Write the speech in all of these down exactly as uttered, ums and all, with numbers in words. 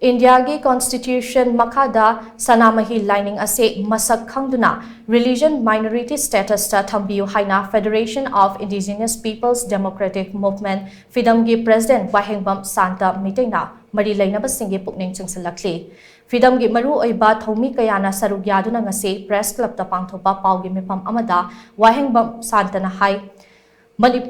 ꯏꯟꯗꯤꯌꯥꯒꯤ ꯀꯣꯟꯁꯇꯤꯇ꯭ꯌꯨꯁꯟ ꯃꯈꯥꯗ ꯁꯅꯥꯃꯍꯤ ꯂꯥꯏꯅꯤꯡ ꯑꯁꯤ ꯃꯁꯛ ꯈꯪꯗꯨꯅ ꯔꯤꯂꯤꯖꯟ ꯃꯥꯏꯅꯣꯔꯤꯇꯤ ꯁ꯭ꯇꯦꯇꯁꯇ ꯊꯝꯕꯤꯌꯨ ꯍꯥꯏꯅ Federation of Indigenous Peoples Democratic Movement, ꯐꯤꯗꯝꯒꯤ ꯄ꯭ꯔꯦꯁꯤꯗꯦꯟꯠ ꯋꯥꯍꯦꯡꯕꯝ ꯁꯥꯟꯇ ꯃꯤꯇꯩꯅ ꯃꯔꯤ ꯂꯩꯅꯕꯁꯤꯡꯒꯤ ꯄꯨꯛꯅꯤꯡ ꯆꯤꯡꯁꯤꯜꯂꯛꯂꯤ꯫ ꯐꯤꯗꯝꯒꯤ ꯃꯔꯨꯑꯣꯏꯕ ꯊꯧꯃꯤ ꯀꯌꯥꯅ ꯁꯔꯨꯛ ꯌꯥꯗꯨꯅ ꯉꯁꯤ ꯄ꯭ꯔꯦꯁ ꯀ꯭ꯂꯕꯇ ꯄꯥꯡꯊꯣꯛꯄ ꯄꯥꯎꯒꯤ ꯃꯤꯐꯝ ꯑꯃꯗ ꯋꯥꯍꯦꯡꯕꯝ ꯁꯥꯟꯇꯅ ꯍꯥꯏ, ꯃꯅꯤ-,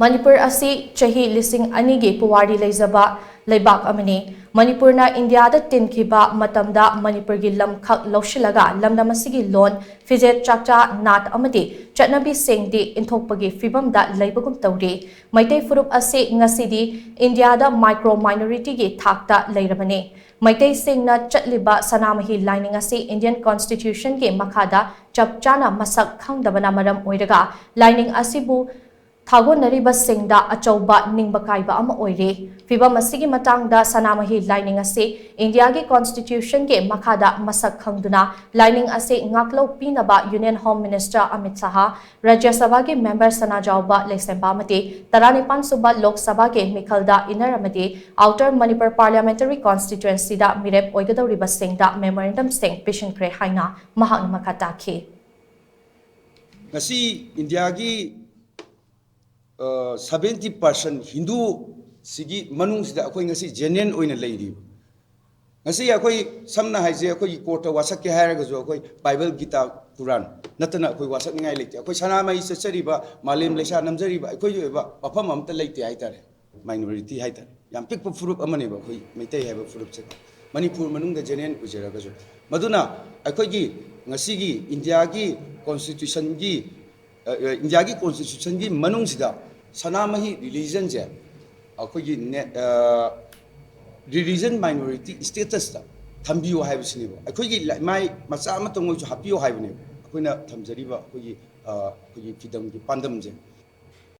ꯃꯅꯤꯄꯨꯔ ꯑꯁꯤ ꯆꯍꯤ ꯂꯤꯁꯤꯡ ꯑꯅꯤꯒꯤ ꯄꯨꯋꯥꯔꯤ ꯂꯩꯖꯕ ꯂꯩꯕꯥꯛ ꯑꯃꯅꯤ꯫ ꯃꯅꯤꯄꯨꯔꯅ ꯏꯟꯗꯤꯌꯥꯗ ꯇꯤꯟꯈꯤꯕ ꯃꯇꯝꯗ ꯃꯅꯤꯄꯨꯔꯒꯤ ꯂꯝꯈꯛ ꯂꯧꯁꯤꯜꯂꯒ ꯂꯝꯗꯝ ꯑꯁꯤꯒꯤ ꯂꯣꯟ, ꯐꯤꯖꯦꯠ ꯆꯥꯛꯆꯥ, ꯅꯥꯠ ꯑꯃꯗꯤ ꯆꯠꯅꯕꯤꯁꯤꯡꯗꯤ ꯏꯟꯊꯣꯛꯄꯒꯤ ꯐꯤꯕꯝꯗ ꯂꯩꯕꯒꯨꯝ ꯇꯧꯔꯤ꯫ ꯃꯩꯇꯩ ꯐꯨꯔꯨꯞ ꯑꯁꯤ ꯉꯁꯤꯗꯤ ꯏꯟꯗꯤꯌꯥꯗ ꯃꯥꯏꯀ꯭ꯔꯣ ꯃꯥꯏꯅꯣꯔꯤꯇꯤꯒꯤ ꯊꯥꯛꯇ ꯂꯩꯔꯕꯅꯤ꯫ ꯃꯩꯇꯩꯁꯤꯡꯅ ꯆꯠꯂꯤꯕ ꯁꯅꯥꯃꯍꯤ ꯂꯥꯏꯅꯤꯡ ꯑꯁꯤ ꯏꯟꯗꯤꯌꯟ ꯀꯣꯟꯁꯇꯤꯇ꯭ꯌꯨꯁꯟꯒꯤ ꯃꯈꯥꯗ ꯆꯞ ꯆꯥꯅ ꯃꯁꯛ ꯈꯪꯗꯕꯅ ꯃꯔꯝ ꯑꯣꯏꯔꯒ ꯂꯥꯏꯅꯤꯡ ꯑꯁꯤꯕꯨ ꯊꯥꯒꯣꯟꯅꯔꯤꯕꯁꯤꯡꯗ ꯑꯆꯧꯕ ꯅꯤꯡꯕ ꯀꯥꯏꯕ ꯑꯃ ꯑꯣꯏꯔꯦ꯫ ꯐꯤꯚꯝ ꯑꯁꯤꯒꯤ ꯃꯇꯥꯡꯗ ꯁꯅꯥꯃꯍꯤ ꯂꯥꯏꯅꯤꯡ ꯑꯁꯤ ꯏꯟꯗꯤꯌꯥꯒꯤ ꯀꯣꯟꯁꯇꯤꯇ꯭ꯌꯨꯁꯟꯒꯤ ꯃꯈꯥꯗ ꯃꯁꯛ ꯈꯪꯗꯨꯅ ꯂꯥꯏꯅꯤꯡ ꯑꯁꯤ ꯉꯥꯛꯂꯧ ꯄꯤꯅꯕ ꯌꯨꯅꯤꯌꯟ ꯍꯣꯝ ꯃꯤꯅꯤꯁꯇꯔ ꯑꯃꯤꯠ ꯁꯍꯥ, ꯔꯥꯖ꯭ꯌ ꯁꯚꯥꯒꯤ ꯃꯦꯝꯕꯔ ꯁꯅꯥꯖꯥꯎꯕ ꯂꯩꯁꯦꯝꯕ ꯑꯃꯗꯤ ꯇꯔꯥꯅꯤꯄꯥꯟ ꯁꯨꯕ ꯂꯣꯛ ꯁꯚꯥꯒꯤ ꯃꯤꯈꯜꯗ ꯏꯟꯅꯔ ꯑꯃꯗꯤ ꯑꯥꯎꯇꯔ ꯃꯅꯤꯄꯨꯔ ꯄꯥꯔꯂꯤꯌꯥꯃꯦꯟꯇꯔꯤ ꯀꯣꯟꯁꯇꯤꯇ꯭ꯌꯨꯑꯦꯟꯁꯤꯗ ꯃꯤꯔꯦꯞ ꯑꯣꯏꯒꯗꯧꯔꯤꯕꯁꯤꯡꯗ ꯃꯦꯃꯣꯔꯦꯟꯗꯝꯁꯤꯡ ꯄꯤꯁꯤꯟꯈ꯭ꯔꯦ ꯍꯥꯏꯅ ꯃꯍꯥꯛꯅ ꯃꯈꯥ ꯇꯥꯈꯤ꯫ ꯉꯁꯤ ꯏꯟꯗꯤꯌꯥꯒꯤ ꯁꯚꯦꯟꯇꯤ ꯄꯥꯔꯁꯦꯟ ꯍꯤꯟꯗꯨꯁꯤꯒꯤ ꯃꯅꯨꯡꯁꯤꯗ ꯑꯩꯈꯣꯏ ꯉꯁꯤ ꯖꯦꯅ꯭ꯌꯨꯟ ꯑꯣꯏꯅ ꯂꯩꯔꯤꯕ꯫ ꯉꯁꯤ ꯑꯩꯈꯣꯏ ꯁꯝꯅ ꯍꯥꯏꯁꯦ, ꯑꯩꯈꯣꯏꯒꯤ ꯀꯣꯔꯠꯇ ꯋꯥꯁꯛꯀꯦ ꯍꯥꯏꯔꯒꯁꯨ ꯑꯩꯈꯣꯏ ꯕꯥꯏꯕꯜ, ꯒꯤꯇꯥ, ꯀꯨꯔꯥꯟ ꯅꯠꯇꯅ ꯑꯩꯈꯣꯏ ꯋꯥꯁꯛꯅꯤꯡꯉꯥꯏ ꯂꯩꯇꯦ꯫ ꯑꯩꯈꯣꯏ ꯁꯅꯥꯃꯍꯤ ꯆꯠꯆꯔꯤꯕ, ꯃꯥꯂꯦꯝ ꯂꯩꯁꯥ ꯅꯝꯖꯔꯤꯕ ꯑꯩꯈꯣꯏꯒꯤ ꯑꯣꯏꯕ ꯃꯐꯝ ꯑꯝꯇ ꯂꯩꯇꯦ ꯍꯥꯏꯇꯥꯔꯦ꯫ ꯃꯥꯏꯅꯣꯔꯤꯇꯤ ꯍꯥꯏꯇꯥꯔꯦ, ꯌꯥꯝ ꯄꯤꯛꯄ ꯐꯨꯔꯨꯞ ꯑꯃꯅꯦꯕ ꯑꯩꯈꯣꯏ ꯃꯩꯇꯩ ꯍꯥꯏꯕ ꯐꯨꯔꯨꯞꯁꯦ꯫ ꯃꯅꯤꯄꯨꯔ ꯃꯅꯨꯡꯗ ꯖꯦꯅ꯭ꯌꯨꯟ ꯑꯣꯏꯖꯔꯒꯁꯨ꯫ ꯃꯗꯨꯅ ꯑꯩꯈꯣꯏꯒꯤ ꯉꯁꯤꯒꯤ ꯏꯟꯗꯤꯌꯥꯒꯤ ꯀꯣꯟꯁꯇꯤꯇ꯭ꯌꯨꯁꯟꯒꯤ, ꯑ, ꯑ, ꯏꯟꯗꯤꯌꯥꯒꯤ ꯀꯣꯟꯁꯇꯤꯇ꯭ꯌꯨꯁꯟꯒꯤ ꯃꯅꯨꯡꯁꯤꯗ ꯁꯅꯥꯃꯍꯤ ꯔꯤꯂꯤꯖꯟꯁꯦ ꯑꯩꯈꯣꯏꯒꯤ ꯅꯦ-, ꯑ, ꯔꯤꯂꯤꯖꯟ ꯃꯥꯏꯅꯣꯔꯤꯇꯤ ꯁ꯭ꯇꯦꯇꯁꯇ ꯊꯝꯕꯤꯌꯨ ꯍꯥꯏꯕꯁꯤꯅꯦꯕ꯫ ꯑꯩꯈꯣꯏꯒꯤ ꯂ-, ꯃꯥꯏ ꯃꯆꯥ ꯑꯃꯇꯪ ꯑꯣꯏꯁꯨ ꯍꯥꯞꯄꯤꯌꯨ ꯍꯥꯏꯕꯅꯦꯕ ꯑꯩꯈꯣꯏꯅ ꯊꯝꯖꯔꯤꯕ ꯑꯩꯈꯣꯏꯒꯤ, ꯑ, ꯑꯩꯈꯣꯏꯒꯤ ꯐꯤꯗꯝꯒꯤ ꯄꯥꯟꯗꯝꯁꯦ꯫